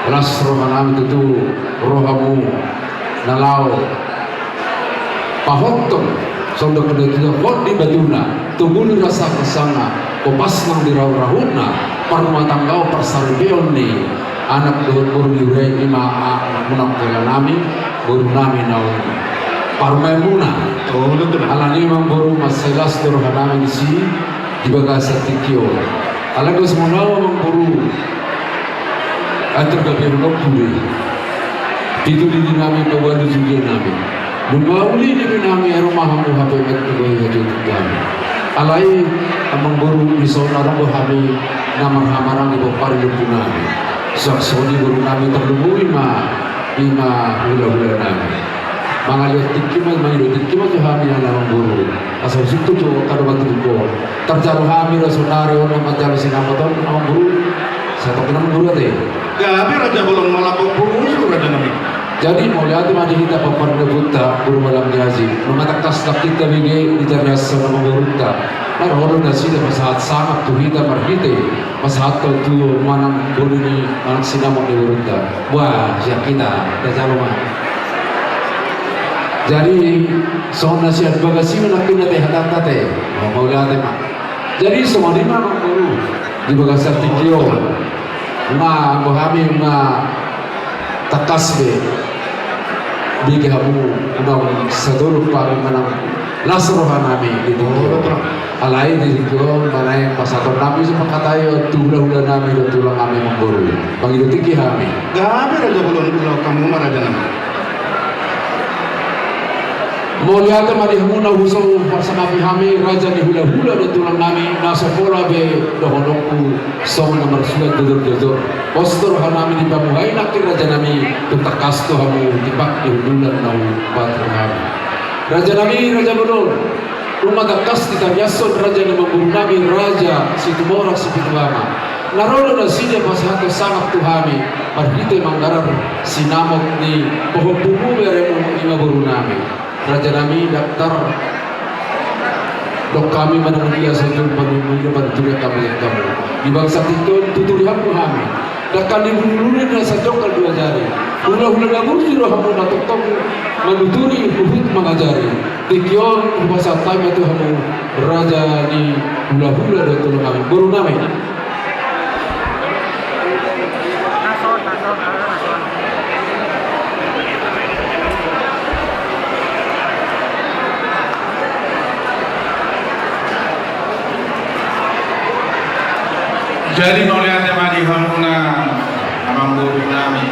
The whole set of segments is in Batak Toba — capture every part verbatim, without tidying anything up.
Las rohanami tutu, rohamu na laho pahothon, songon na hudok ni natua-tua, hot di batuna, tubu ni rasa sanga, kopas nang di rahut-rahutna, parrumatanggaon, parsaripeon ni anak dohot boru ni huria i, ima anakmuna, holanami, borunami na on. Parumaenmuna. Alani i, amangboru, mansai las do rohanami disi di bagasan tingki on. Alai songon ahu, amangboru, atur gabe hulok pule. Pitu lili nami, paboa do jugia nami. Nunga uli nami, nami ero ma hamu hape mat nami hajut nami. Alai, amangboru, dison adong do hami na marhamaranggi pomparan ni ompunami. Suang songon i borunami, tarlumobi ma, ima hula-hula nami. Mangalehon tingki ma, mangido tingki ma tu hami, amangboru. Asa husungkun jo angka dongan tubu on. Tarjalo hami do saonari on na manjalo sinamot on, amangboru. Satongkin, amangboru, ate. Gabe, raja bolon, molo boru, rajanami. Jadi mauliate ma di hita pomparan ni ompunta boru Malam ni Aji. Nunga tangkas nangkin tabege di tariashon ni amangborunta. Na ro do nasida pasahat sangap tu hita marhite pasahathon tu manang boru ni manang sinamot ni borunta. Wah, siap hita, tarjalo ma. Jadi songon na sian bagas i ma nangkin, ate, hatanta, ate. O, mauliate ma. Jadi songon i ma, amangboru, di bagasan tingki on. Nunga, anggo hami nunga tangkas be bege hamu, unang sadolok hami manang las rohanami di tingki on. Alai di tingki on, manaeng pasahatonnami, so, panghataion tu hula-hulanami dohot tulangnami, amangboru. Mangido tingki hami. Gabe, raja bolon, hulahon hamu ma, rajanami. Mauliate ma di hamu na husonang, pasangapi hami, raja ni hula-hula dohot tulangnami, na so pola be dohononku songon na marsurat jojor-jojor. Pos do rohanami di pamuhai nangkin, rajanami, tung tangkas do hamu tipak di hundulan na hupasahat hami. Rajanami, raja bolon, nunga tangkas di tariashon raja ni amangborunami, Raja Situmorang Sipitu Ama. Na ro do nasida pasahathon sangap tu hami marhite manggarar sinamot ni pahompumu, beremu, ima borunami. Rajanami, ndang tardok hami manang dia sajo, manang dia panuturian hami tu hamu. Di bagasan tingki on tuturi hamu hami. Ndang hami lului na sajonggol dua jari. Hula-hula na burju do hamu na tongtong manuturi, huhut mangajari. Tingki on hupasahat hami ma tu hamu, raja ni hula-hula dohot tulangnami, borunami. Jadi mauliate ma di hamuna, amangborunami,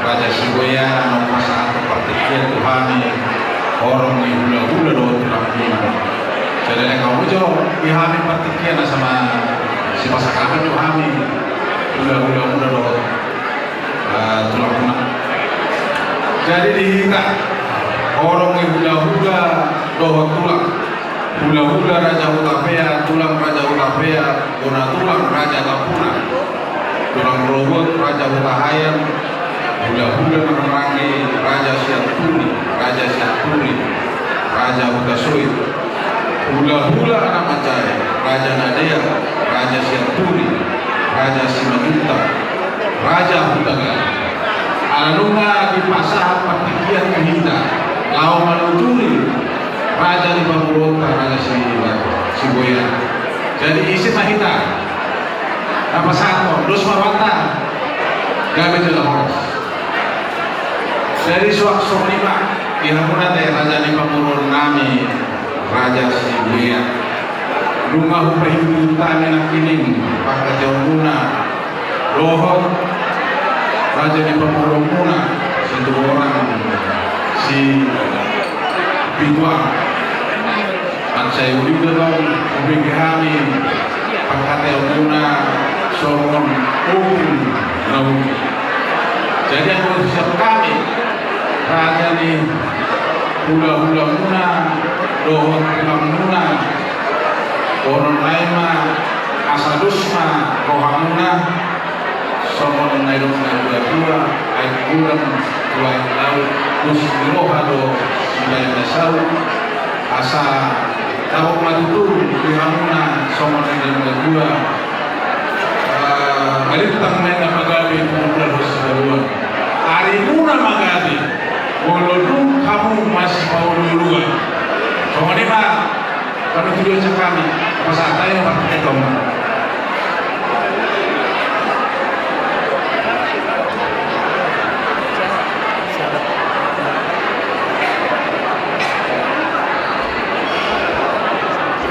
Raja Sibuea, na hupasahat partingkian tu hami horong ni hula-hula dohot tulang. Jadi na hamu jo di hami partingkian, asa ma sipasahaton tu hami hula-hulamuna dohot, eh, tulangmuna. Jadi di hita horong ni hula-hula dohot tulang. Hula-hula Raja Hutapea, tulang Raja Hutapea, bona tulang Raja Tampuna, tulang rorobot Raja Hutahaean, hula-hula na marhahamaranggi Raja Sianturi, Raja Sianturi, Raja Hutasoit, hula-hula na manjae Raja Nadeak, Raja Sianturi, Raja Simanjuntak, Raja Hutagalung. Ala nunga dipasahat partingkian tu hita laho manuturi raja ni pamoruonta, Raja Si, Sibuea. Jadi ise ma hita na pasahathon, dos ma rohanta, gabe jala horas. Jadi suang songon i ma di hamuna, ate, raja ni pamoruonnami, Raja Sibuea. Nunga hupaihut-ihut hami nangkining panghataion muna dohot raja ni pamoruon muna, Situmorang Sipitu Ama. Mansai uli do tong hubege hami panghataion muna songon ompung na uli. Jadi anggo sian hami, raja ni hula-hula muna dohot tulang muna, dohonon nai ma, asa dos ma roha muna, songon na nidok ni natua-tua, aek bulan tu aek laut, dos ni roha do sibaen na saut. Asa dapot ma tutu di hamuna, songon na nidok ni natua-tua, eh, balintang ma na pagabe tu bulan.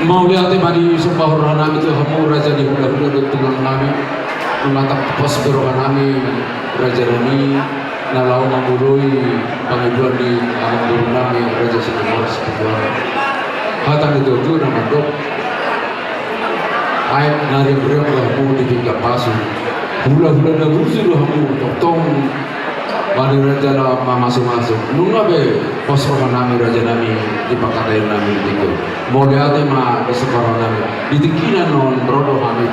Mauliate ma di somba roha nami tu hamu raja ni hulahula dohot tulang nami. Nunga tangkas pos be roha nami raja nami na laho mangoloi pangidoan ni amangboru nami Raja Situmorang Sipitualang. Hata ni tuatua na mandok: Aek na riangriang do hamu di pinggan pasu, hulahula na burju do hamu, tongtong ma di raja na mamasumasu. Nunga be pos roha nami raja nami di pangkataion nami di tingki on. Mauliate ma di somba roha nami. Di tingki na on ro do hami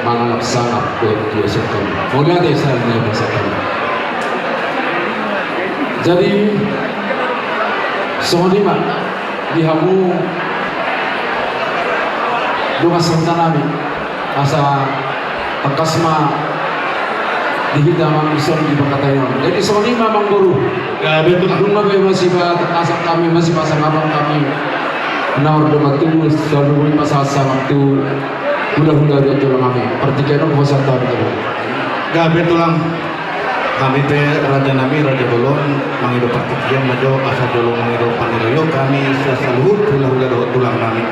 mangalap sangap dohot tuatua sian hamu. Mauliate sahali nai pasahat hami. Jadi songon i ma di hamu dongan sahuta nami, asa tangkas ma di hita mangihut di pangkataion. Jadi songon i ma, amangboru. Gabe, Tulang. Nunga be masipasahaton hami, masipasahaton hami na mardongan tubu, songon i ma pasahat sangap tu hulahula dohot tulang nami. Partingkian on hupasahat hami. Gabe, Tulang. Hami pe raja nami, raja bolon, mangido partingkian ma jo, asa jolo mangido paniroion hami sian saluhut hulahula dohot tulang nami.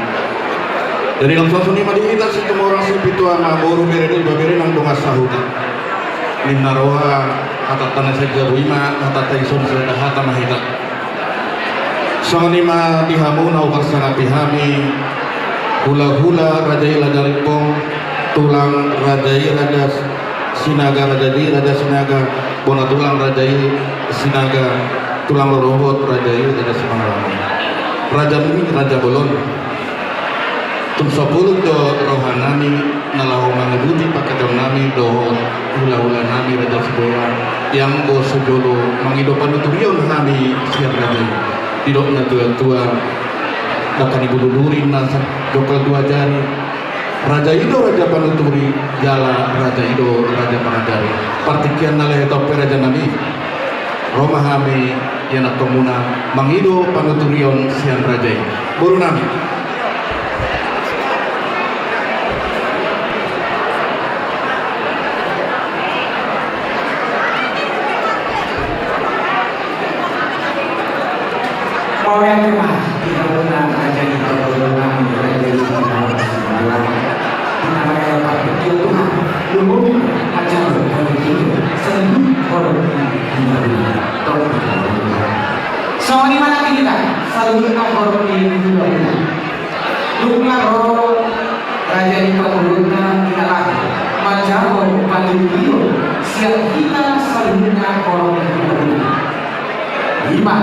Jadi laos songon i ma di hita Situmorang Sipitualang, boru, bere dohot ibebere nang dongan sahuta. Ninna roha, hatanta na sian jabu i ma hatanta, dison sada hata ma hita. Songon i ma di hamu na huparsangapi hami, hulahula raja i Raja Rimpong, tulang raja i Raja Sinaga, raja di Raja Sinaga, bona tulang raja i Sinaga, tulang rorobot raja i Raja Simanulungan, raja ni raja bolon. Tung so poluk do roha nami na laho mangihuti pangkataion nami dohot hulahula nami Raja Siboya, ianggo so jolo mangido panuturion hami sian raja i. Didok na tuatua, dangka ni bulu duri na jongkal dua jari. Raja i do raja panuturi, jala raja i do raja pangajari. Partingkian na lehet on pe, raja nami, ro ma hami ianakhonmuna mangido panuturion sian raja i. Boru nami. Mauliate ma di hamuna raja ni parboruon nami, raja i Situmorang Sipitualang. Di na mangihut partingkian, Tuhan, lumobi ma acara partingkian, saluhut horong ni hulahula. Tong. Songon i ma nang di hita, saluhutna horong ni hulahula. Dung na ro raja ni parboruonna, di na laho manjalo panuturion sian hita saluhutna horong ni hulahula. I ma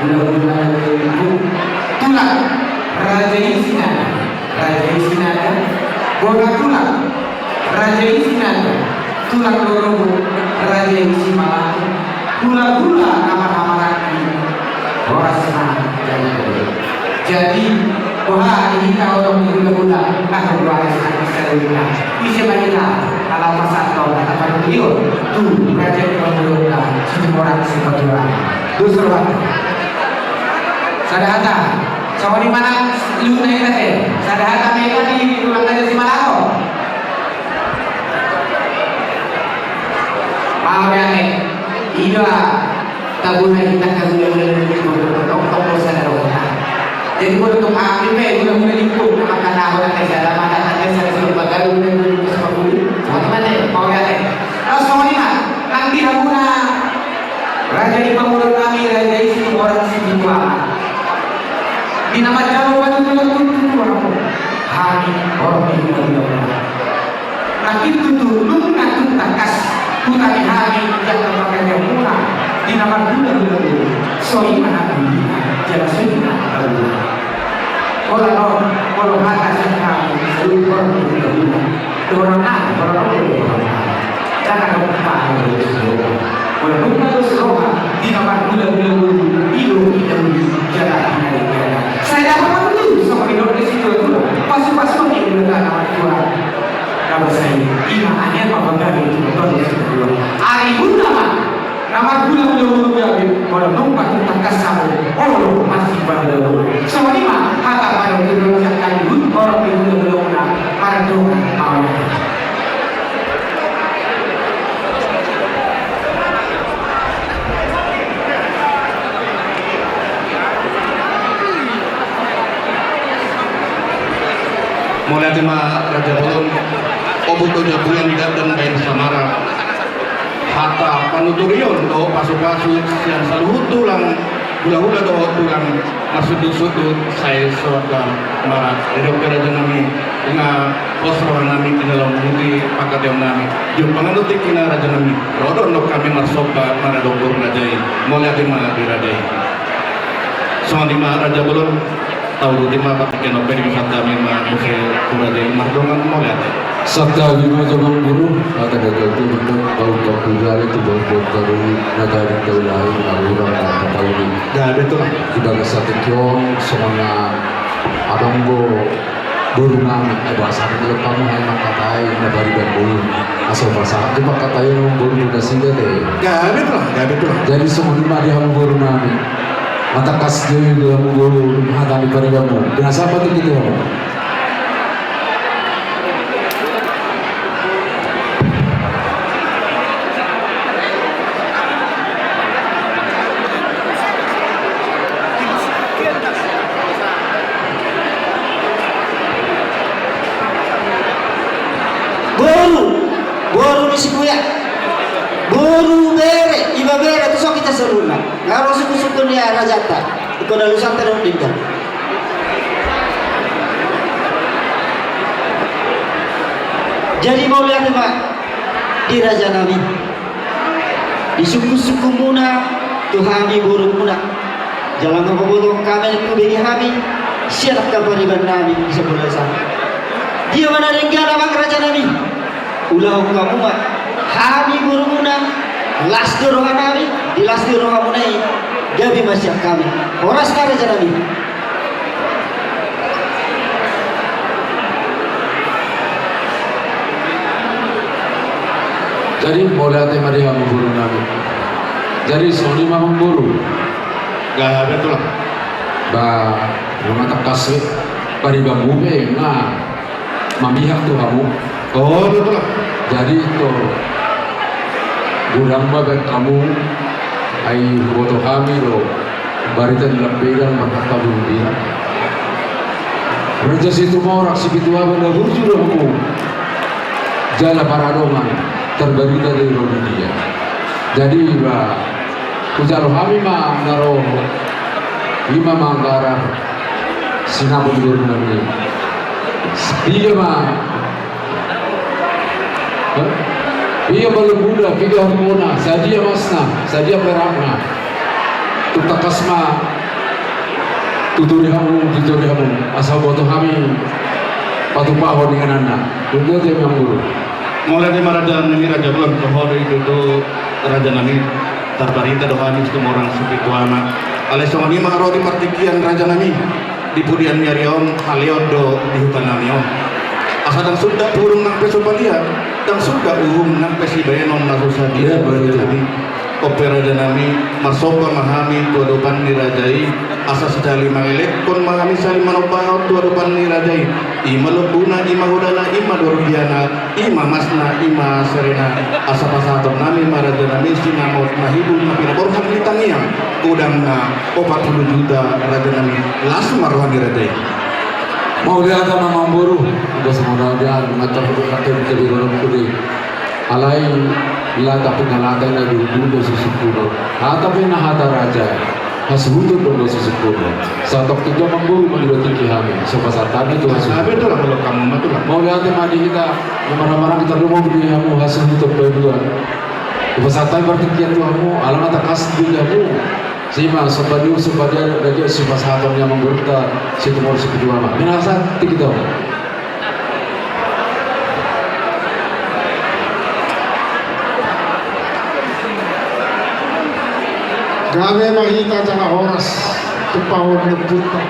hulahula ni tulang, raja i Sinaga, raja i Sinaga, bona tulang, raja i Sinaga, tulang rorobot, raja i Simalungun, hulahula na marhahamaranggi, horas ma jadi. Jadi boha di hita horong ni hulahula, na hurang saluhutna. Ise ma hita na laho pasahathon hata panuturion tu raja ni parboruonna Situmorang Sipitualang? Dos rohanta. Sada hata. Songon i ma nang luhutna hita ate. Sada hata ma hita di tulang raja Simalungun. Mauliate. I do tabona hita hulahula ni hulahula, tongtong do sada rohanta. Jadi molo tung hami pe hulahula ni hulahula, maka na hona pe sada mata tanda sada silupa garu hulahula ni hulahula. Songon i ma ate. Mauliate. Laos songon i ma nang di hamuna raja ni parboruon nami, raja i Situmorang Sipitualang. Di na manjalo panuturion tu hamu, hami horong ni hulahula. Nangkin tutu nunga tung tangkas hutagi hami di angka pangkataionmuna di na marhulahula, so i ma hami di na jala so i ma hami. Holan on, holan hata sian hami saluhut horong ni hulahula. Dohonon nami, holan on do dohonon nami. Ndang adong pahompu. Molo nunga dos roha di na marhulahula, i do i na uli jala i na denggan. Sai dapot ma tutu songon nidok ni situatua, pasupasu ni hulahula na martua. Dapot sai i ma, anian ma panggabean tu tolu situa. Ari hula ma na marhulahula, gabe molo nunga tung tangkas hamu, olo masipahulahula. Songon i ma hata panuturion sian hami saluhut horong ni hulahula. Mauliate ma raja bolon, obuk do jabulan, dangdang baen samara. Hata panuturion dohot pasupasu sian saluhut tulang, hulahula dohot tulang, marsundutsundut sai so angka mara. Didok pe raja nami, nga pos roha nami tinalong muti pangkataion nami. Jumpangan do tingkina raja nami, ro do nang hami marsomba manadok boru raja i. Mauliate ma di raja i. Songon i ma raja bolon. Tahu rutin ma pakai nopo di wisata memang muse kurang dari mardongan mauliate. Sabda lima jamang guru, kata gagal tu benda bau kapuda itu bau bau baru, nadari tahu lain, lalu orang kata tahu ni. Dah betul lah. Di bagas satu kiong, semuanya adong go boru nami, eh, bahasa ni lepamu hai makatai, nadari dan boru. Asal bahasa itu makatai yang boru sudah sida deh. Dah betul lah, dah betul lah. Jadi semua lima di hamu boru nami. Matangkas do i di hamu boru, hata ni paribanmu. Dengan siapa tu gitu? Boru, boru ni si Buya. Boru bere, ima bere, tu so kita seluruhna. Nga ro sungkun-sungkun ni rajanta. Ingkon alusanta dohot denggan. Jadi mauliate ma di raja nami. Di sungkun-sungkunmuna tu hami borumuna. Jala nga pabotohon hami na hubege hami sian angka pariban nami di sabola sa. Dia ma na denggan amang raja nami. Ulahon hamu ma hami borumuna, las do roha nami, di las do rohamuna i, gabe ma sian hami. Horas ma raja nami. Jadi mauliate ma di hamu boru nami. Jadi songon i ma amang boru. Gabe tulang. Ba, nga matangkas be paribanmu be nga mamihak tu hamu. Oh, betul lah. Jadi tu godang ma baen hamu, ai huboto hami do barita di Lambedan marhata Bulumbira. Raja Situmorang Sipitu Aba na burju do hamu. Jala paradongan tarbarita do i ro di dia. Jadi ba, hujalo hami ma na ro lima manggara. Sinaput guru nami. Piga ma? Hah? Piga ma lembuna, piga hormona, sadia masna, sadia perakna. Tung tangkas ma tuturi hamu, tuturi hamu. Asa huboto hami patupahon ingananna. Tung dia dia amang guru. Mauliate ma raja nami, raja bolon, toho do i tutu raja nami. Tarbarita do hami Situmorang Sipitu Ama. Alai songon i ma ro di partingkian raja nami. Di pudian ni ari on haleon do di huta nami on. Asa ndang suda burung nang pe so palia, ndang suda uhum nang pe sibaenon na so sadia. Iya, betul. Raja nami. On pe raja nami, marsomba ma hami tu adopan ni raja i, asa sahali mangelekhon ma hami sahali manombahon tu adopan ni raja i. Ima lembuna, ima hodana, ima dorbiana, ima masna, ima serena. Asa pasahaton nami ma raja nami sinamot na hibul na pinaborhat ni tangiang, godangna opat pulu juta raja nami. Las ma roha ni raja i. Mauliate ma amang boru. Udah semua dia mengatur pakai kita di dalam kudi. Alai lata pe na lata i, na dulu-dulu do sisungkunon. Hata pe na hata raja, hasuhuton do sisungkunon. Satongkin do amang boru mangido tingki hami, so pasahat hami tu hasuhuton. Nah, betul lah kalau kamu mah tulang. Mauliate ma di hita na marhamaranggi, tarlumobi di hamu hasuhuton baen dua. Pasahat hami partingkian tu hamu, ala na tangkas di hamu. Sima somba ni uhum, somba ni adat, bagian sipasahaton ni amang boruta Situmorang Sipitu Ama. Minasa tingki tu hamu. Gabe ma hita jala horas tumpahon ni ompunta.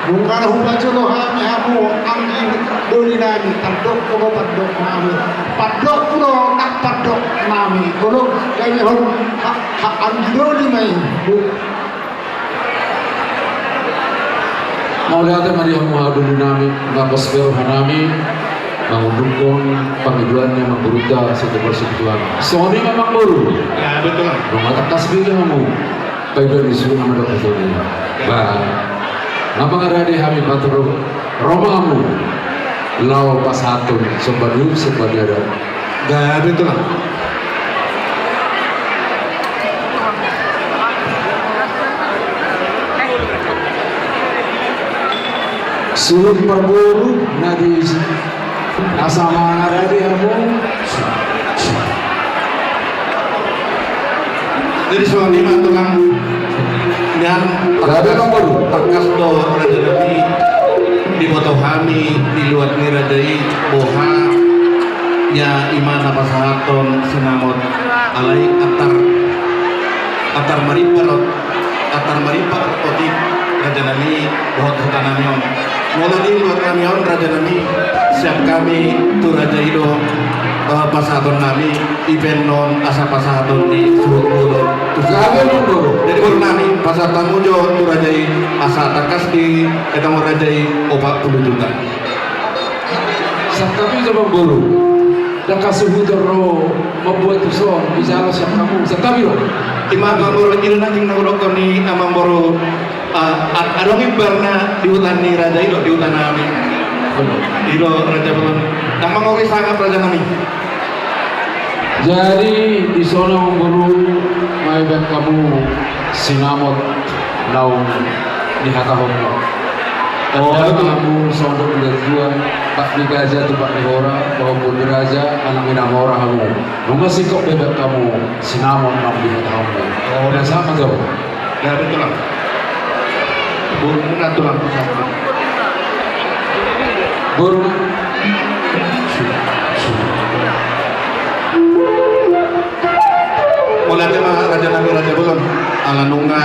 Nunga na hupajolo hami hamu anggi doli nami, pandokmu do pandok nami, pandokmu do nang pandok nami. Olo, gabe hon ha, ha, anggi doli ma i. Mauliate ma di hamu haha doli nami, nga pos be roha nami mangundukhon pangidoan ni amang boruta Situmorang Sipitu Ama. Songon i ma amang boru. Ya, betul lah. Nunga tangkas be di hamu. Paidoan ni suhut na mandok tu dia. Ba, nga mangarade hami patur, ro ma hamu. Laho pasahathon somba ni uhum, somba ni adat. Gabe, Tulang. Suhut parboru na di asa mangarade hamu. Jadi songon i ma, Tulang, nian. Tangkas do, raja nami, diboto hami di luat ni raja i boha ia i ma na pasahathon sinamot, alai antar, antar marimbar, antar marimbar otik, raja nami, dohot huta nami on. Molo di luat nami on, raja nami, siap hami tu raja i do, eh, pasahaton nami, i pe annon asa pasahaton ni suhut muna tu suhut. Jadi boru nami, pasahat hamu jo tu raja i asa tangkas dietong raja i opat pulu juta. Santabi jo, amangboru. Ndang hasuhuton ro mambuat tuson, bisa ro siap hamu, santabi ro. I ma, amangboru, i do na tingki na hudokkon ni amangboru. Ah, ad-, adong imbar na di huta ni raja i do, di huta nami. I do, raja bolon. Ndang mangori sangap, raja nami. Jadi dison, amangboru, ma ibaen hamu sinamot naung dihatahonmu. Oh, hamu songon na dua, pat ni gaja tu pat ni hora, pahompu ni raja, anak ni na mora hamu. Nunga singkop ibaen hamu sinamot naung dihatahonmu. Oh, na sahat ma jo. Gabe, Tulang. Boru muna, Tulang, pasahat. Boru. Mauliate ma, raja nami, raja bolon. Ala nunga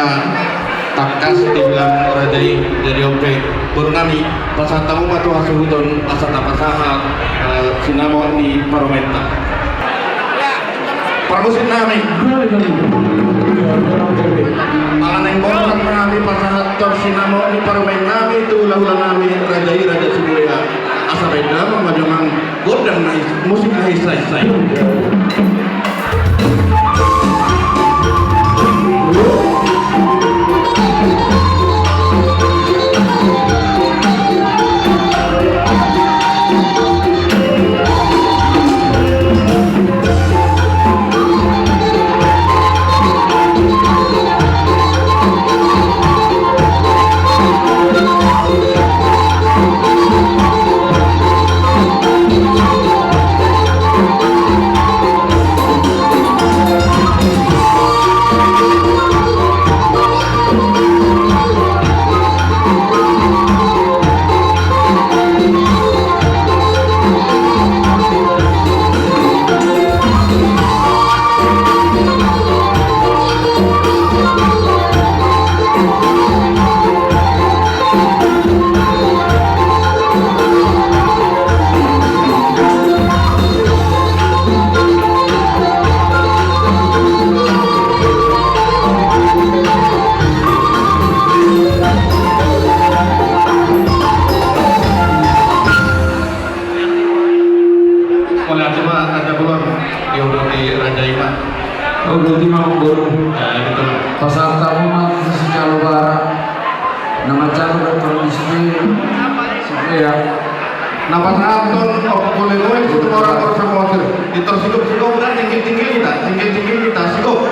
tangkas dibilang raja i, jadi on pe, boru nami, pasahat hamu ma tu hasuhuton asa tapasahat, eh, sinamot ni parumaenta. Parmusik nami. Ala naeng borhat nami pasahathon sinamot ni parumaen nami tu hulahula nami, raja i, Raja Sibuea. Asa baen damang ma jo, amang, gondang na his-, musik na hisa-hisa i. Mauliate ma, raja bolon, diuduti raja i ma. Uduti ma, amangboru. Ya, gitu. Pasahat hamu ma tu si Jalo Bara. Na manjalo do tong di si, si, ya. Na pasahathon, oh, boleh, boleh, situ orang, orang Samosir. Di tor sigop-sigop, tinggi-tinggi kita, tinggi-tinggi kita, sigop.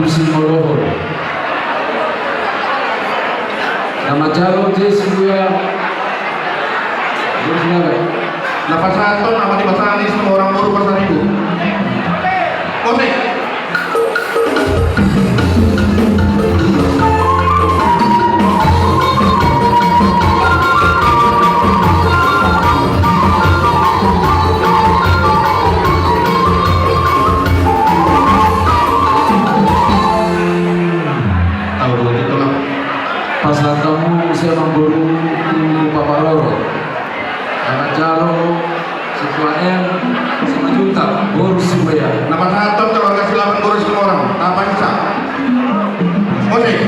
Simoloho. Na manjalo jesi dua. Na pasahathon, na mati pasahat ni Situmorang boru Pasaribu. Musik. Pasahat hamu muse amangboru tu Paparoro. Na manjalo Situmorang, Simanjuntak boru Sibuea. Na pasahathon keluarga Silaban boru Situmorang. Tapa Isa. Musik.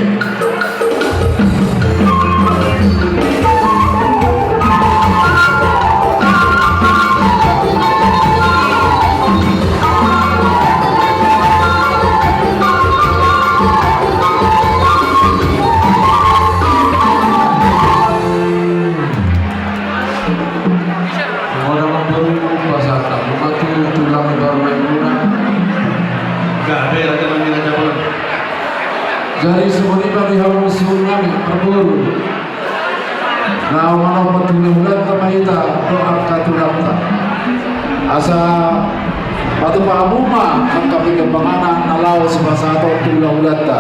Mauliate ma boru, pasahat hamu ma tu tulang ni boru Maimuna. Gabe raja nami, raja boru. Jadi songon i ma di hamu suhut nami parboru. Na manompar tu hulahulanta ma hita dohot angka tulangta. Asa patupa hamu ma angka pinggan panganan na laho sipasahaton tu hulahulanta.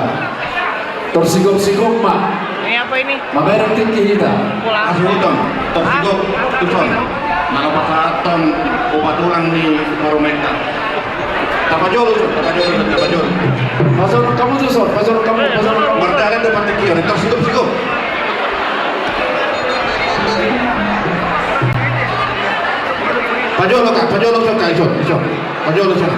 Tor sigopsigop ma. Ini apa ini? Mamereng tingki hita. Pulang. Asuhuton, tor sigop, tuson. Molo pasahathon upa tulang ni parumaenta. Tapajolo, tapajolo, tapajolo. Pajolo hamu tuson, pajolo hamu, pajolo hamu. Mardalan do patingkion, tor sigopsigop. Pajolo ka, pajolo ka, ison, ison. Pajolo ison.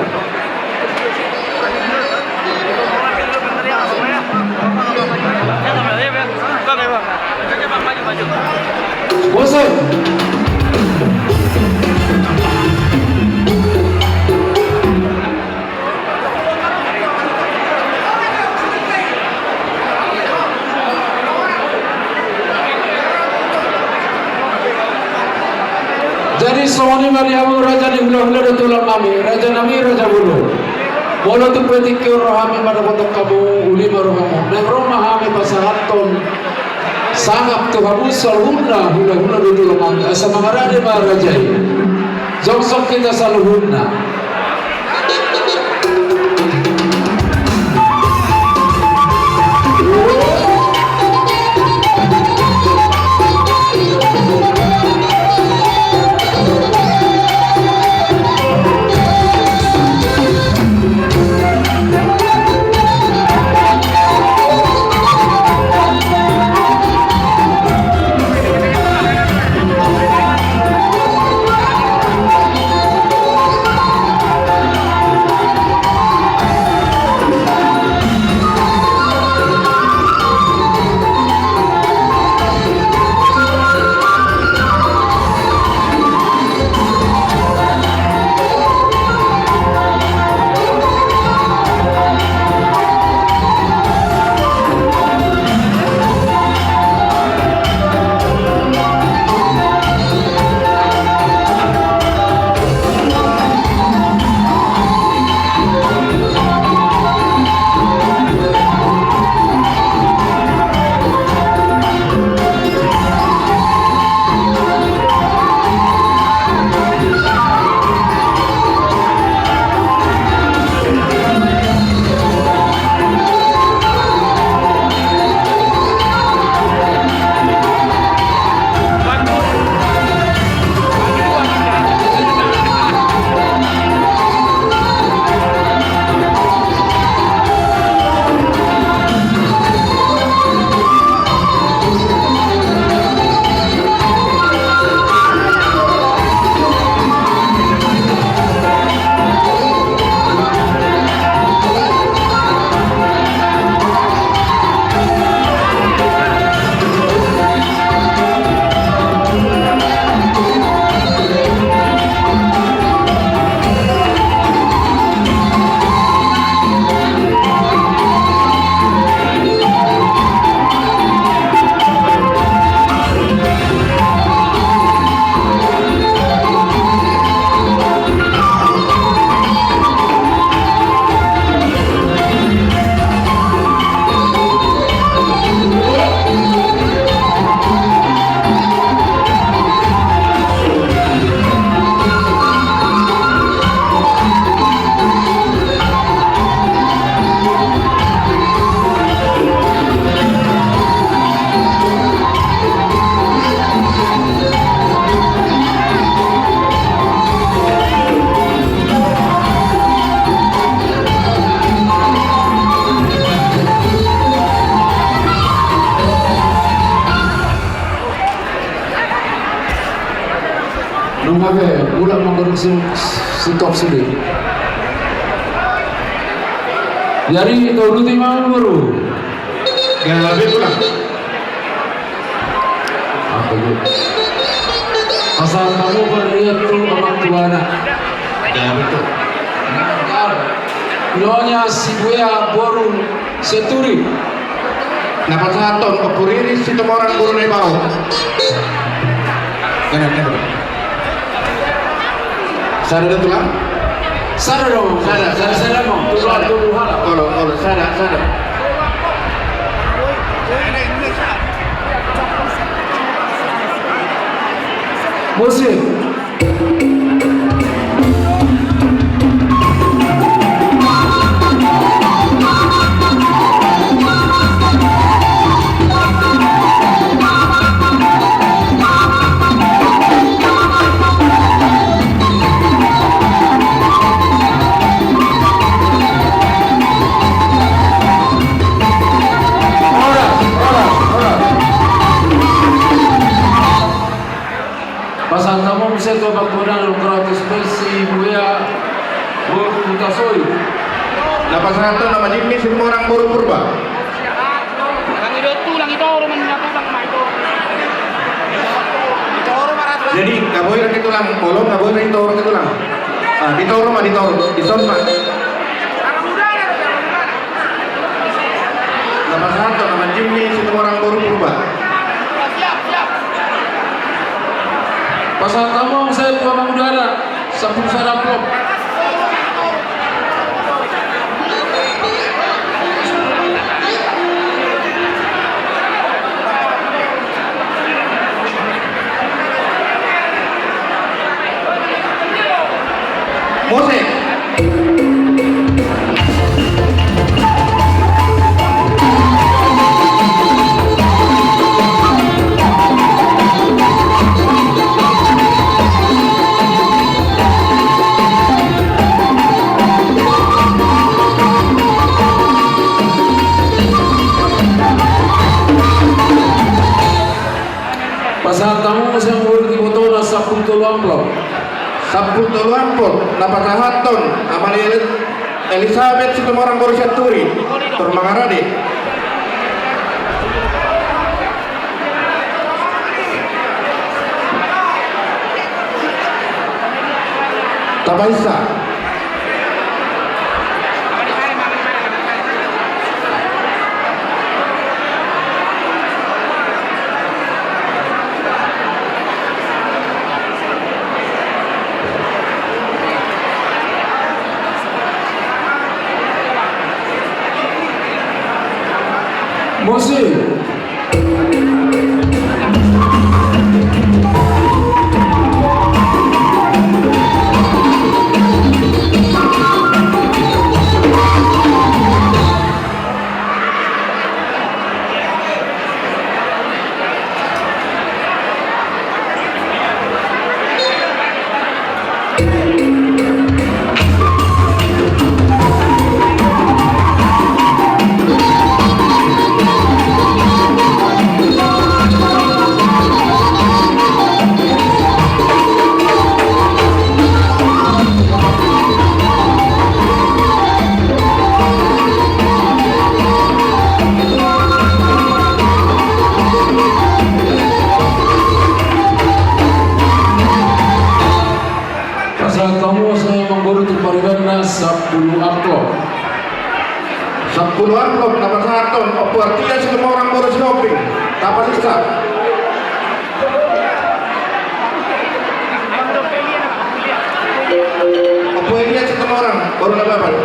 Jadi songon i ma di hamu raja ni hulahula dohot tulang nami, raja nami, raja boru. Molo tung pe tingki on roha nami mandapothon hamu, uli ma rohamu. Naeng ro ma hami pasahathon sangap tu hamu saluhutna hulahula dohot tulang nami. Asa mangarade ma raja i. Jongjong hita saluhutna. Ulang mangkorek si, si kop sude. Jadi, tau duti mangan boru. Gabe tulang. Apa itu? Pasahat hamu pangalian tu amang tuana. Gabe tulang. Nyonya Sibuea boru Sianturi. Na pasahathon Ompu Riris Situmorang boru Naibaho. Gana, gana. Sada do tulang? Sada do. Sada, sada, sada do. Tulang, sada. Tulang, tulang. Olo, olo, sada, sada. Musik. Pasahat hamu muse tu amang tuana na gratis pensi Buea boru Hutasoit. Na pasahathon na manjimmi Situmorang boru Purba. Jadi, nga boi ra ke tulang, olo, nga boi ra ditoro ke tulang. Ah, ditoro ma, ditoro, dison ma. Na pasahathon na manjimmi Situmorang boru Purba. Pasahat hamu muse tu amang tuana, sampulu sada amplop. Musik. Pasahat hamu muse boru Ibotona sampulu tolu amplop. Sampulu tolu amplop na pasahathon Amalia Elisabet Situmorang boru Sianturi, tor mangarade. Tapaisa. Musik. Pasahat hamu muse amang boru tu paribanna sampulu amplop. Sampulu amplop na pasahathon Ompu Artia Situmorang boru Sihombing. Tapaisa. Ompu Elia Situmorang boru Nababan.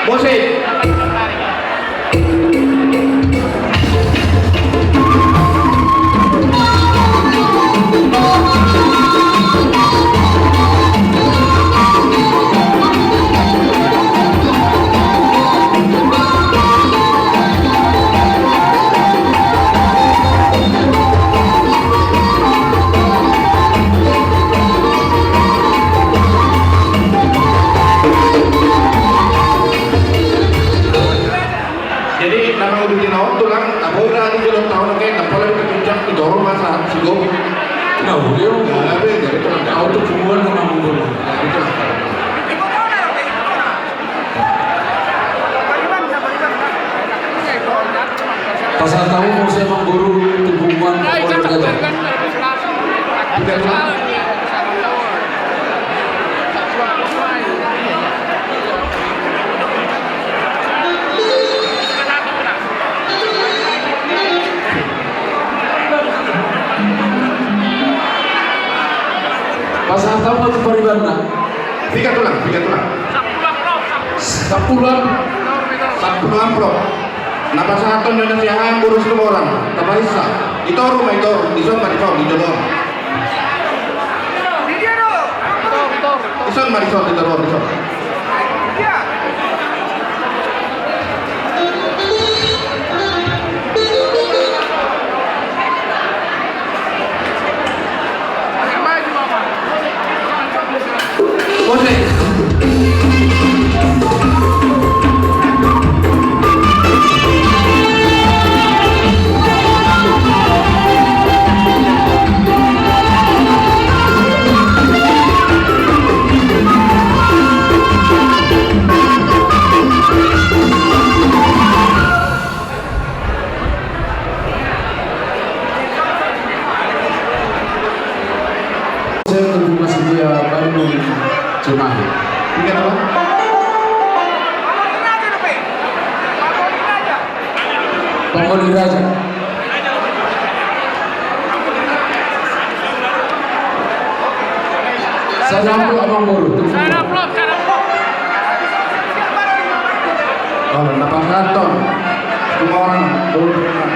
Musik. Tulang, piga tulang? Sampulu amplop. Sampulu amplop. Na pasahathon do na siahaan boru Situmorang, tapahinsa. Di toru ma, di toru, dison ma, dison, di jolo on. Dison ma, dison, di toru, dison. Saya terima kasih dia baru Cimahi. Ingat apa? Pangoli Raja. Sada amplop, Amangboru. Sada amplop, sada amplop. Oh, na pasahathon. Dua orang, dua orang.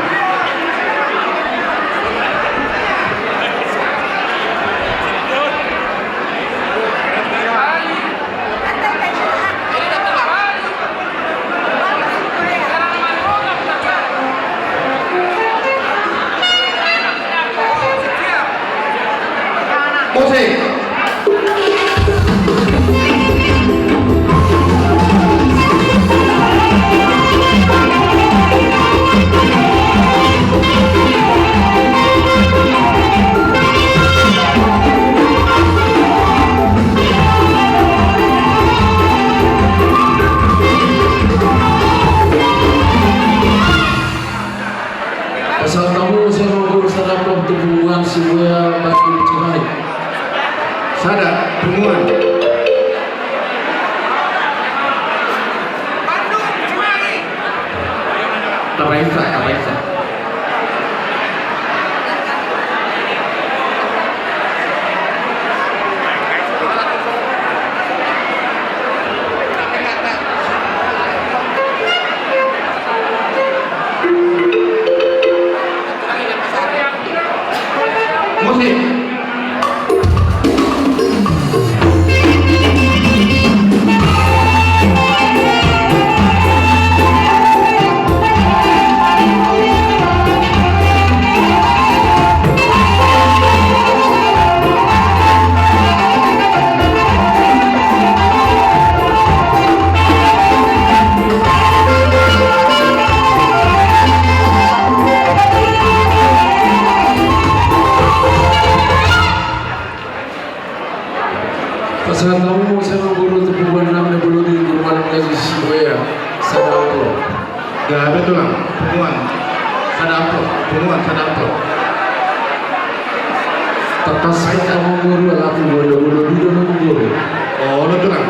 Musik. Pasahat hamu, saya mau guru, sada amplop tu punguan Sibuea, Bandung, Cimahi. Sada, punguan. Tapahinsa, tapahinsa. Musik. Pasahat hamu, saya mau guru tu punguan enam, na bolon di guru malam gaji Sibuea, sada amplop. Gabe tulang, punguan. Sada amplop, punguan, sada amplop. Tangkas ma, Amangboru, alai tu bolon-bolon i do, Amangboru. Oh, olo tulang.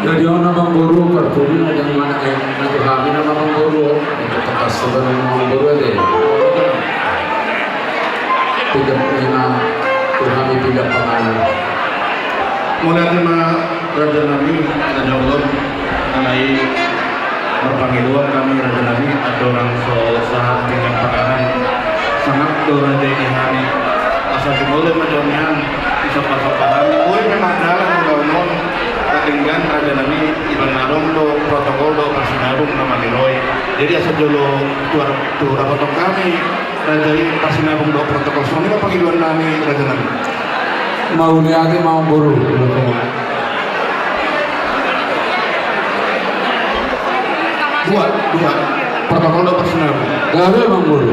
Jadi on, Amangboru, kartu ni na, jadi mana, eh, na tu hami na, Amangboru. Itu tangkas tu, Amangboru, ate. Pinda, ima tu hami pinda panganan. Mauliate ma, raja nami, raja on, alai marpangidoan hami, raja nami, andorang so sahat pinda panganan. Sangap do raja i di hami. Asa jumolo ma jolo nian, disampasampah hami. Boi pe mardalan ulaon on, na denggan, raja nami, ibaen adong do protokol dohot parsinabung na maniroi. Jadi asa jolo tu ar-, tu rapoton hami, raja i, parsinabung dohot protokol, songon i ma pangidoan nami, raja nami. Mauliate ma, Amangboru. Dua, dua. Protokol do persinabo. Gabe, Amangboru.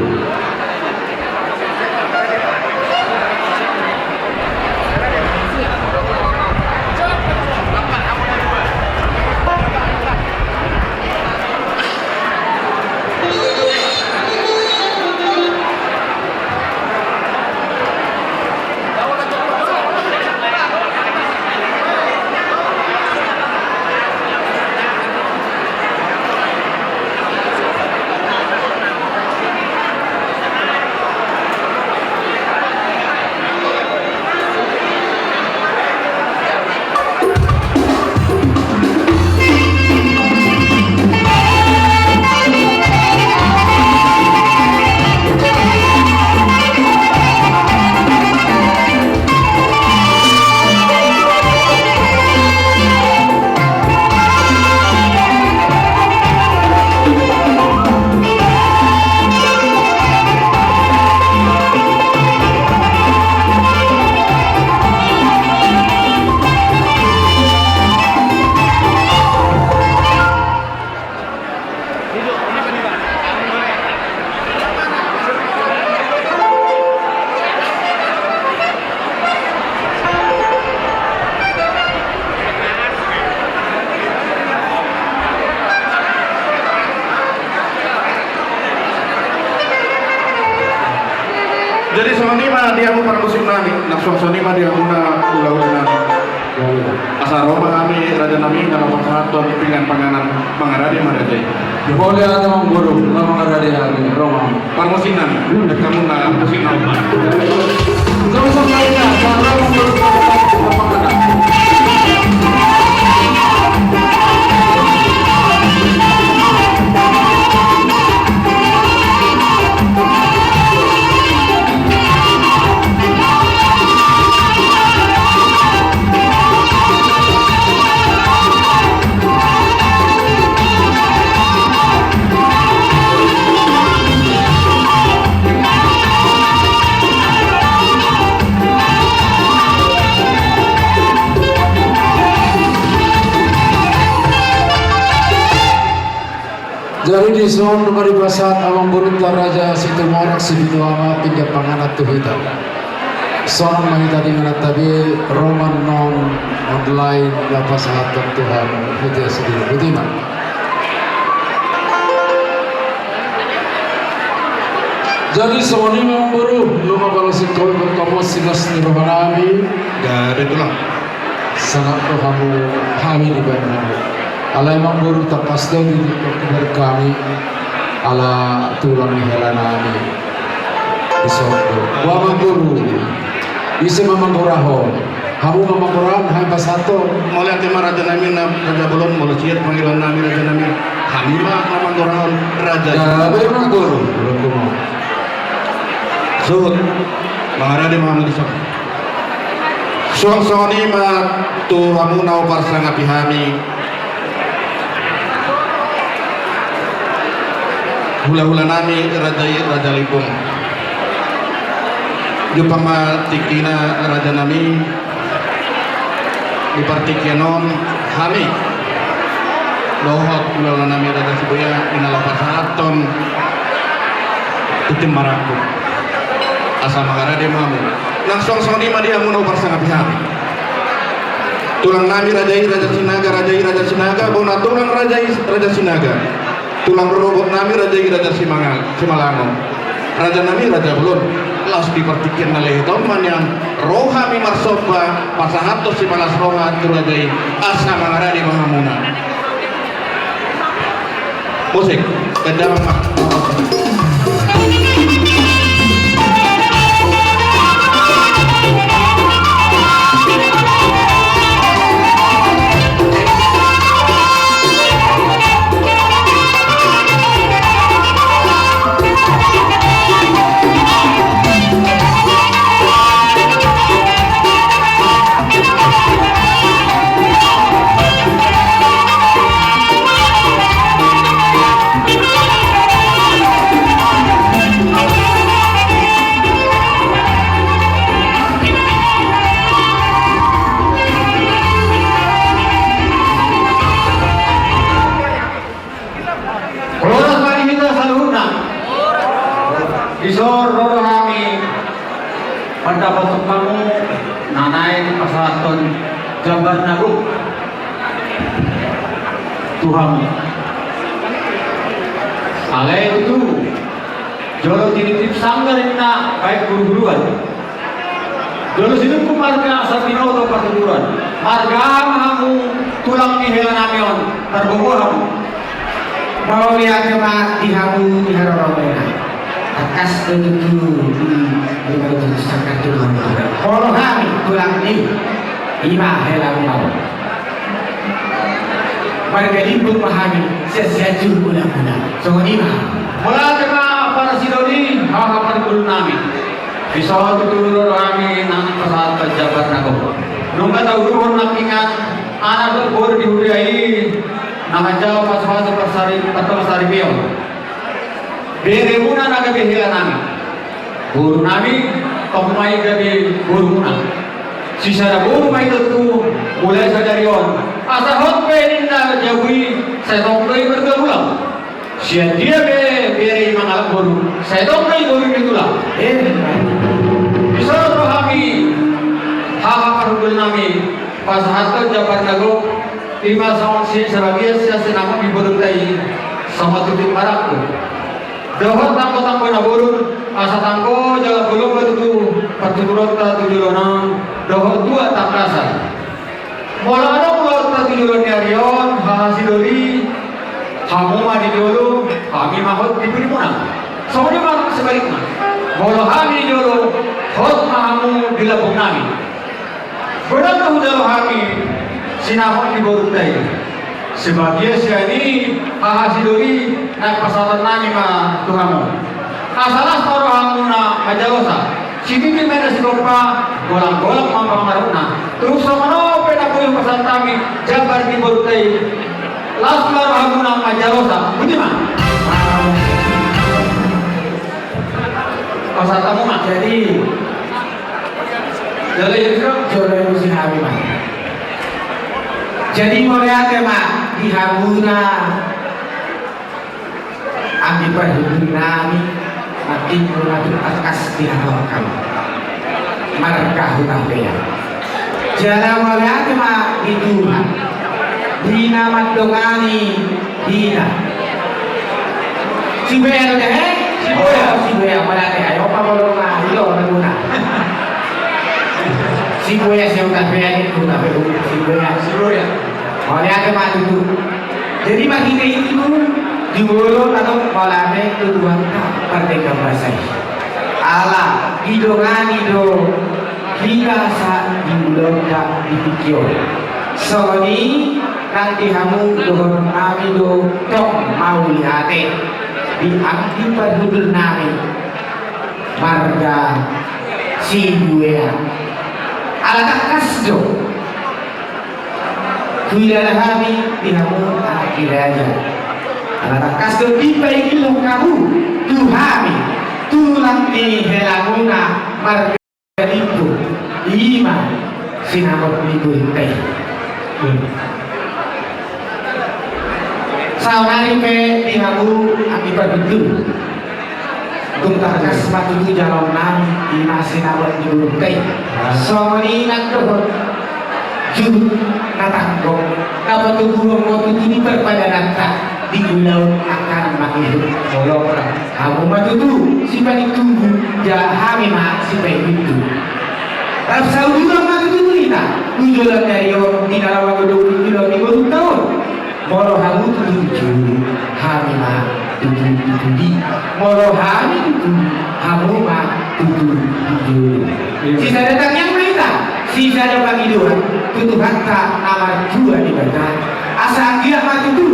Jadi songon i ma di hamu parmusik nami, nang suang songon i ma di hamuna hulahula nami. Asa ro ma hami raja nami na laho pasahathon pinggan panganan, mangarade ma raja i. Mauliate Amangboru, na mangarade hami, ro ma. Parmusik nami, dek hamu na musik nami. Sama-sama ya, sama-sama. Jadi dison nunga dipasahat Amangborunta Raja Situmorang Sipitu Ama pinggan panganan tu hita. Songon ma hita di ingananta be, ro ma annon online laho pasahathon tu hamu, hita sidin, botima. Jadi songon i ma Amangboru, nunga palasingkon, bertemu silas ni roha nami. Gabe tulang. Sangat do hamu hami dibahen hamu. Alai Amangboru, tangkas do di, di, di hami. Ala tulang ni hela nami. Dison do. Boha Amangboru. Ise ma manggorahon? Hamu ma manggorahon, hami pasahathon. Mauliate ma raja nami na raja bolon, molo siat panggilan nami raja nami. Hami ma na manggorahon raja. Gabe Amangboru. Suhut. Mangarade ma hamu dison. Suang songon i ma tu hamu na huparsangapi hami. Hulahula nami raja i, Raja Limbong. Jumpang ma tingkina raja nami. Di partingkian on hami dohot hulahula nami Raja Sibuya i na laho pasahathon tintin marangkup. Asa mangarade ma hamu. Nang suang songon i ma di hamu na huparsangapi hami. Tulang nami raja i Raja Sinaga, raja i Raja Sinaga, bona tulang raja i Raja Sinaga. Tulang rorobot nami raja i Raja Simanga-, Simalango. Raja nami raja bolon. Laos di partingkian na lehet on ma nian ro hami marsomba pasahathon sipalas roha tu raja i asa mangarade ma hamuna. Musik. Kendang ma. Dison ro do hami mandapothon hamu na naeng pasahathon jambar na gok tu hamu. Alai tutu, jolo tinitip sanggar ninna baen huluhuluan. Jolo sinungkun marga asa binoto partuturan. Marga ma hamu tulang ni hela nami on, targogo hamu. Mauliate ma di hamu di haroromuna. Tangkas do tutu di lima ratus sangkar tulang. Molo hami tulang ni, i ma hela muna on. Marga Limbong ma hami, sian Sianjur Ulapula. Songon i ma. Mauliate ma para sidoli, haha parguru nami. Dison tutu ro do hami nang pasahat jambar na gok. Nunga tauduhon nangkiningan anak dohot boru di huria i na manjalo pasupasu parsari, parsaripeon. Beremuna na gabe hela nami. Boru nami, tong ma i gabe borumuna. Sisada boru ma i tutu, mulai sadari on. Asa hot pe ninna jabu i, sai tong do i marga Bulang. Sian dia pe bere i mangalap boru, sai tong do i boru ni tulang. Eh, dison ro hami, haha parhundul nami, pasahathon jambar na gok, i ma songon sian sebagian sian sinamot ni borunta i, songon tutu marangkup. Dohot tanggotanggo na bolon, asa tanggo jala bolon ma tutu partuturonta tu joloan on, dohot tu tangkasan. Molo adong ulaonta tu joloan ni ari on, haha sidoli, hamu ma di jolo, hami ma hot di pudimuna. Songon i ma sebalikna. Molo hami di jolo, hot ma hamu di lambung nami. Godang do hujalo hami sinamot ni borunta i. Sebagian sian i, haha sidoli, naeng pasahaton nami ma tu hamu. Asa las ma rohamuna manjalosa. Sititi ma inna sitompa, golanggolang ma pangarahutna. Tung songon on pe na boi hupasahat hami jambar ni borunta i. Las ma rohamuna manjalosa. Boti ma. Pasahat hamu ma. Jadi, jala i, jala i, si hami ma. Jadi mauliate ma di hamuna. Anggi parhundul nami, matingkung na tung tangkas di hamu. Marga Hutapea. Jala mauliate ma di Tuhan. Di na mandongani hita. Sibuea do, he? Sibuea. Sibuea, mauliate, ai on ma bolon na ilo na guna. Sibuea, si Hutapea ni, Hutapea, Sibuea. Sibuea. Mauliate ma tutu. Jadi marhite i tutu, jumolo tano mauliate tu Tuhanta pardenggan basa i. Ala didongani do hita sahat di ulaonta di tingki on. Songon i nang di hamu dohonon nami do tong mauliate di anggi parhundul nami marga Sibuea. Ala tangkas do huilala hami di hamu anak ni raja. Ala tangkas do dipaihilhon hamu tu hami tulang ni helamuna marga Limbong, i ma sinamot ni borunta i. Saonari pe di hamu anggi parhundul. Tung tangkas ma tutu jaloon nami, i ma sinamot ni borunta i. Songon i nang dohot juhut na tanggo, na patuduhon ho tutu di parpadananta di ulaon angka na mangihut. Molo hamu ma tutu sipanintubu, jala hami ma sipaihuthu. Rap sauduran ma tutu tu hita tu joloan ni ari on, di na laho godang tu joloan ni borunta on. Molo hamu tutu tu jolo, hami ma tutu tu pudi. Molo hami tu pudi, hamu ma tutu tu jolo. Sisada tangiang ma hita, sisada pangidoan tu Tuhanta na martua Debata. Asa anggiat ma tutu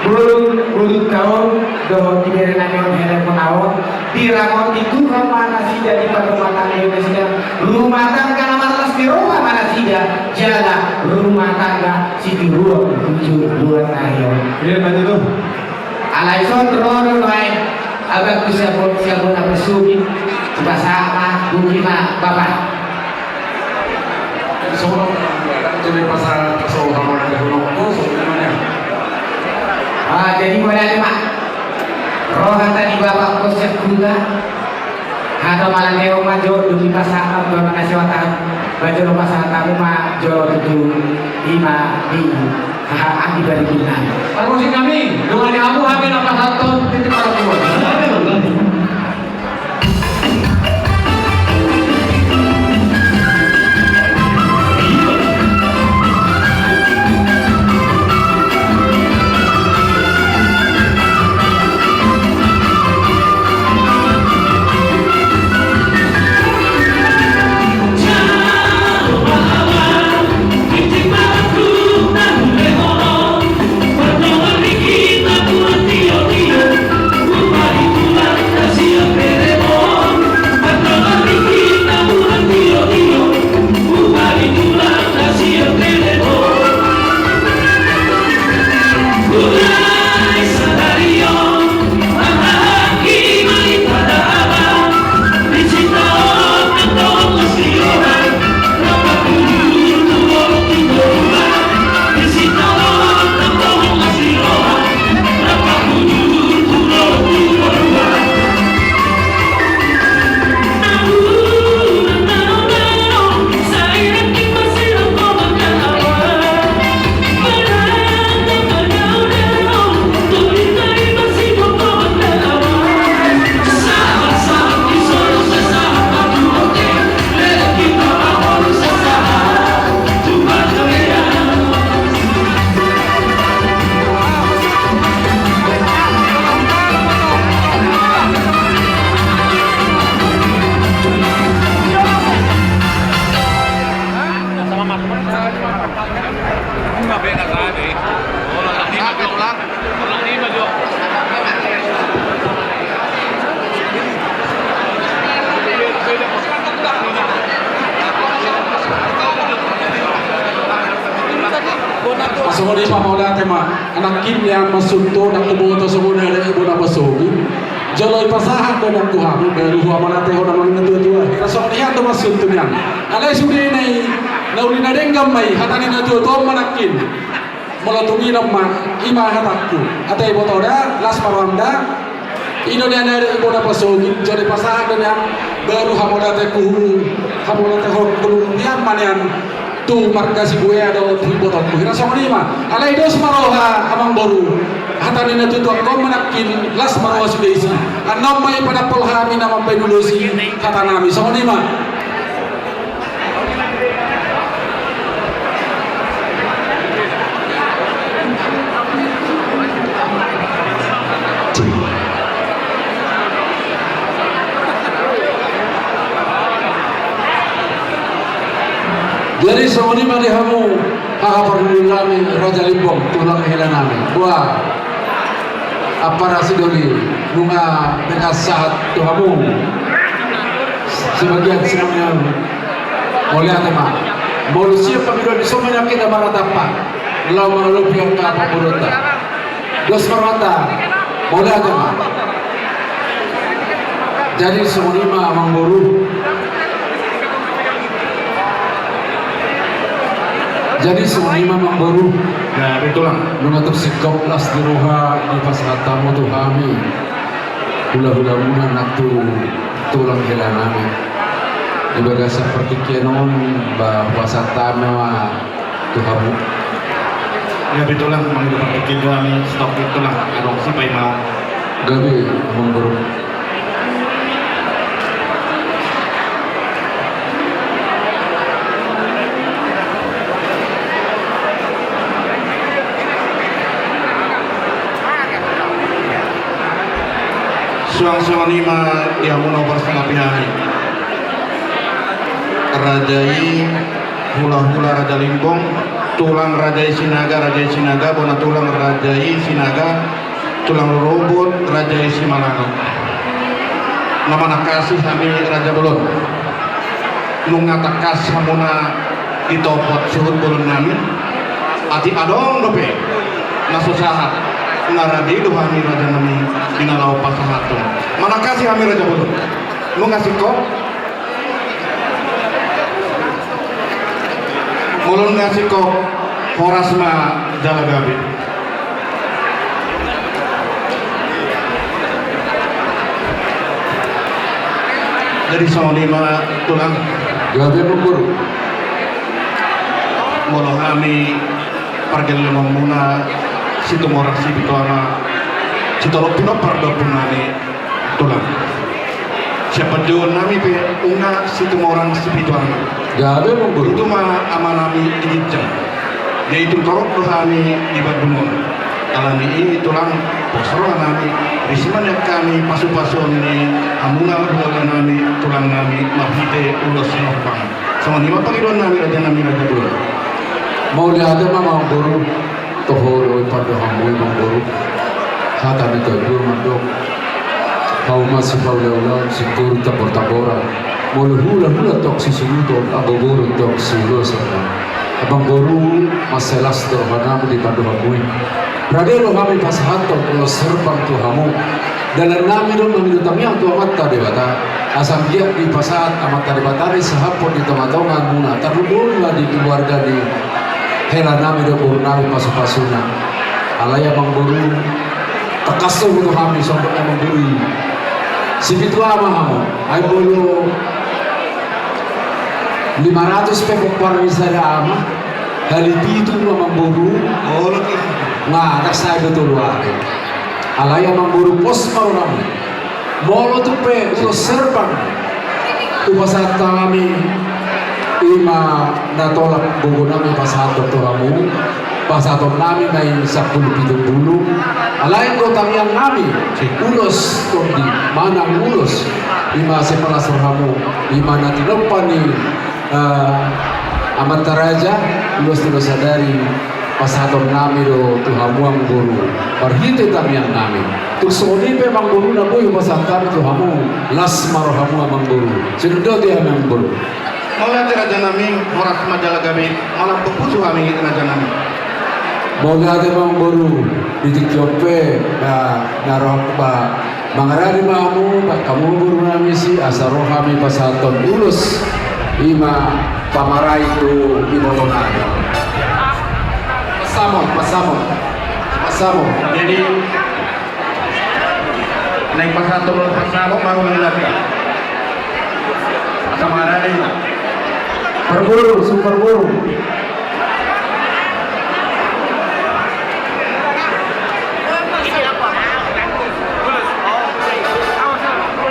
boru, borunta on dohot di bere nami on helamuna on, diramoti Tuhan ma nasida, diparrumatanggaon nasida, rumah tangga na marlas ni roha ma nasida, jala rumah tangga sitiruon tu joloan ni ari on. Iya, betul. Alai songon ro do nuaeng abangku sian bona, sian bona pasogit, hupasahat ma, boti ma, Bapa. Songon, jadi pasahat, pasahat ma, songon i ma. Ah, jadi mauliate ma. Roha tadi bapak kosek kuda. Hata malang dewa majo demi pasangan dua mana sewa tahu. Bajo lo pasangan tamu ma jolo tutu ima di haha aki bari bilang. Parmusik nami, dongani hamu hami na pasahathon titik parungkilon. Songon i ma, mauliate ma. Nangkin nian ma suntu, nang huboto songon i, ale i bona pasogit. Jolo i pasahat do nian tu hami, baru huhamonatehon amang na tuatua. Hira songon i ma suntu nian. Alai sudena i, na uli na denggan ma i, hata ni na tuatua ma nangkin. Molo tung i nama, i ma hatangku. Ate iboto da, las ma roham da. I do nian ale i bona pasogit, jolo i pasahat do nian, baru hamonate ku, hamonatehon ku nian ma nian, tu marga Sibuea dohot tu ibotongku. Hira songon i ma, alai dos ma roha amangboru. Hata ni na tuatua on ma nangkin, las ma roha sude disi. Annon ma i panampol hami na mambahen ulos i, hata nami songon i ma. Jadi songon i ma di hamu haha parhundul nami Raja Limbong, tulang hela nami. Boha. Ampara sidoli, nunga denggan sahat tu hamu. Sebagian sinamian. Mauliate ma. Molo siap pangidoan di son ma nian hita marnatampak. Laho mangalopi angka pamboruonta. Dos ma rohanta. Mauliate ma. Jadi songon i ma amangboru. Jadi songon i ma amangboru. Gabe tulang. Nunga tung singkop las ni roha dipasahat hamu tu hami. Hulahulamuna nang tu tulang hela nami. Di bagasan partingkian on, ba, hupasahat hami ma tu hamu. Gabe tulang, mangido partingkian do hami, stop i tulang, adong si paimaon. Gabe amangboru. Suang songon i ma di hamu na huparsangapi hami. Raja i hulahula Raja Limbong, tulang Raja i Sinaga, Raja i Sinaga, bona tulang Raja i Sinaga, tulang rorobot Raja i Simalalo. Na manangkasi hami Raja Bolon. Nunga tangkas hamuna ditopot suhut bolon nami. Atik adong dope na so sahat, na rade do hami raja nami di na laho pasahathon. Manangkasi hami Raja Bolon. Nunga singkop. Molo nunga singkop, horas ma jala gabe. Jadi songon i ma, Tulang. Gabe, Amangboru. Molo hami pargellengonmuna Situmorang Sipituangna, sitorop pinompar do ompungnami, Tulang. Sian panjouonnami pe nunga Situmorang Sipituangna. Gabe, Amangboru. Tutu ma amanami di ginjang. Jadi tung torop do hami di Bandung on. Alani i, Tulang, pos rohanami, risi ma nian hami pasupasuon ni hamuna hulahulangami, Tulangnami, marhite ulos na umpang. Songon i ma pangidoannami, Rajanami, Raja Boru. Mauliate ma, Amangboru. Toho do i pandohanmu, Amangboru. Hata ni natuatua mandok: Hauma sipaulaulaon, singkoru tambortamboran, molo hulahula tong sisuduton, anggo boru tong siulosan. Amangboru, mansai las do rohanami di pandohanmu i. Rade do hami pasahathon ulos herbang tu hamu. Dalannami do mangido tangiang tu Amanta Debata, asa anggiat dipasahat Amanta Debata na isahaphon di tongatongamuna, tarlumobi ma di keluarga ni helanami dohot borunami pasupasuna. Alai, Amangboru, tangkas do huboto hami songon na mandok Amangboru i: Sipitu ama hamu. Ai molo lima ratus pe pomparan ni sada ama, hali pitu ma, Amangboru. Olo, olo. Nga, ndang sae do tolu ari. Alai, Amangboru, pos ma rohamu. Molo tung pe ulos herbang hupasahat hami, i ma na tolap gogonami pasahathon tu hamu, pasahatonnami ma i sampulu pitu bulung. Alai anggo tangiangnami, ulos tondi manang ulos, i ma sai palas rohamu, i ma na tinompa ni eh, amanta raja, ulos ni sadari, pasahatonnami do tu hamu, Amangboru, marhite tangiangnami. Tung songon i pe, Amangboru, na boi hupasahat hami tu hamu, las ma rohamu, Amangboru. Sidondot i hami, Amangboru. Mauliate, Rajanami. Horas ma jala gabe, malambok pusu hami, Rajanami. Mauliate, Amangboru. Di tingki on pe, na, na rohangku ba, mangarade ma hamu, ba, hamu borunami, asa ro hami pasahathon ulos, i ma pamarai tu ibotonami. Pasamot, pasamot, pasamot. Jadi, naeng pasahathon ulos pasamot ma hamu, Amang Inaki. Asa mangarade ma. Parboru, sumparboru.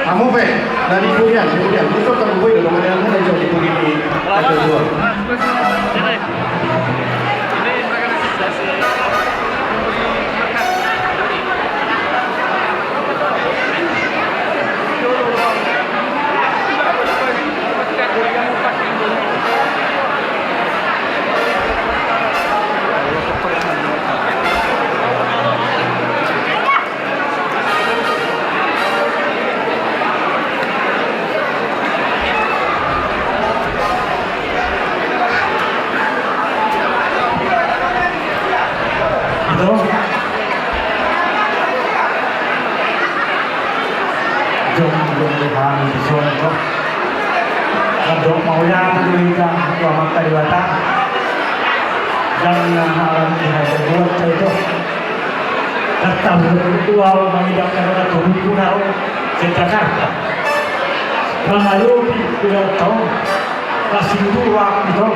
Hamu pe, dari Pudian, Pudian. Itu kan gue udah kemarin, hamu dari Pudian. Ito. Jom, jom, jom, jom, jom. Jom, mauliate ma di Amanta Debata. Jom, jom, jom, jom, jom, jom. Datang berdoa, mengidap karena tubuhku, naro, ke Jakarta. Mengayomi, tidak tahu. Masih dua, gitu.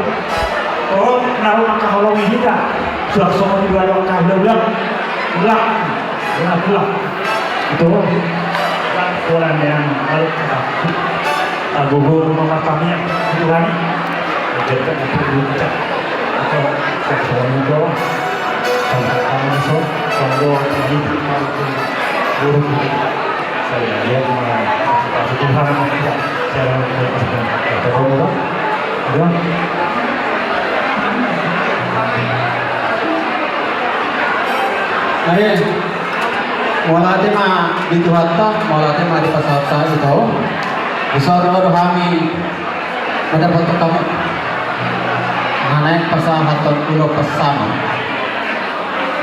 Oh, naro, maka holong ini, dah. Sudah sama dua, dua, dua, dua, dua. Ulang. Ulang, ulang. Gitu. Ulang, ulang, ya. Lalu, Agogo rumah makamnya, Tuhan. Jadi, tak perlu ucap. Atau, tak perlu doa. Kalau tak perlu so, kalau doa, ini, buruk. Saya lihat, mah, masuk Tuhan, mah, tidak. Saya lihat, mah, tidak. Kata kau, Bang. Ya. Ayo. Mauliate ma di Tuhanta, mauliate ma di pasahatta, ito. Bisa ro do hami mandapothon hamu. Naeng pasahathon ulos pasamot.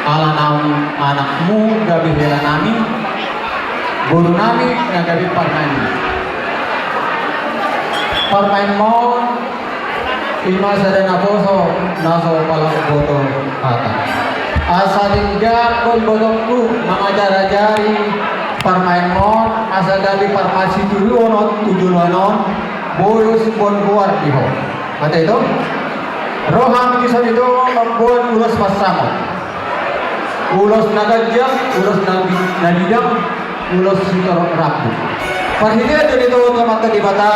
Ala naung anakmu gabe helanami, borunami na gabe parumaenmu. Parumaenmon, i ma sada naposo, na so pala huboto hata. Asa denggan do ibotongku mangajarajari Parmaenmon asa gabe parmasituruon tu joloan on, boi simbol goar di ho. Mate ito? Roham dison ito mamboan ulos pansamot. Ulos na ganjang, ulos na bi-, na bidang, ulos sitorop rambu. Parhitean do ni Tuhanta Debata,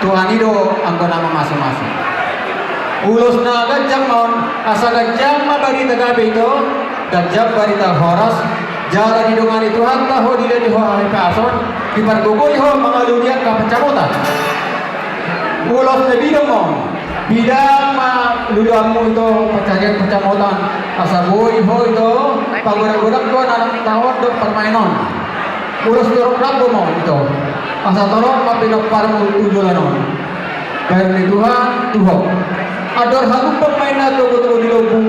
Tuhan i do anggo na mamasumasu. Ulos na ganjang ma on, asa ganjang ma barita gabe ito, ganjang barita horas, jala didongani Tuhanta ho, dilehon ho hahipason, dipargogoi ho mangalului angka pansamotan. Ulos na bidang ma on, bidang ma luluanmu ito pansarian pansamotan, asa boi ho ito pagodang-godang dohot anak taon dohot parmaen on. Ulos torop rambu ma on ito, asa torop ma pinomparmu tu joloan on. Bahenon ni Tuhan tu ho. Andor hatumbang ma inna togu-togu ni lombu,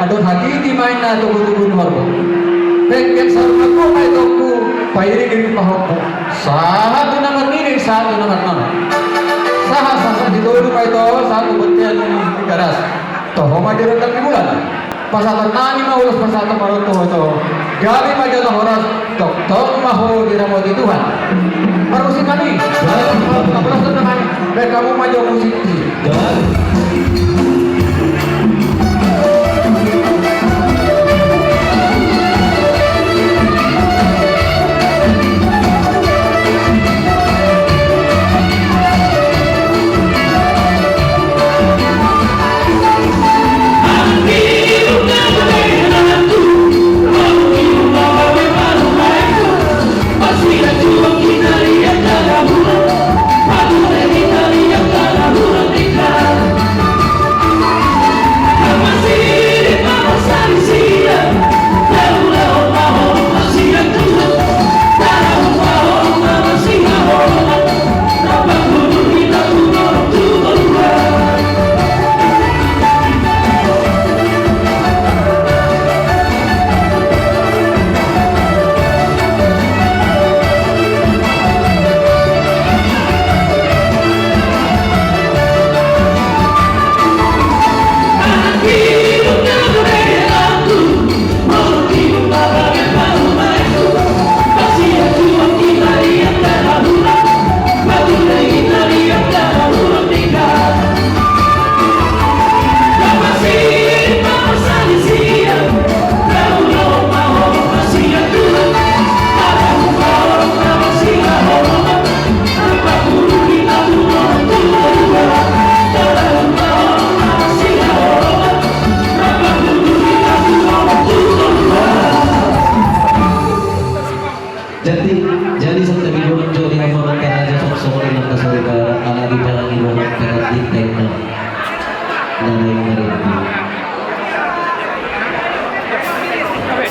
andor hatiti ma inna togu-togu ni horbo. Pengkeng saur matua ma itongku, pairing-iring pahompu. Sahat tu na marnini, sahat tu na marnono. Sahat-sahat ni tolu ma ito, sahat tu bontean ni Tigaras. Toho ma di rondang ni bulan. Pasahaton nami ma ulos pasahaton malontol ito. Gabe ma jala horas, tongtong ma ho diramoti Tuhan. Parmusik nami. Gabe. Parmusik nami. Baen hamu ma jo musik. Gabe.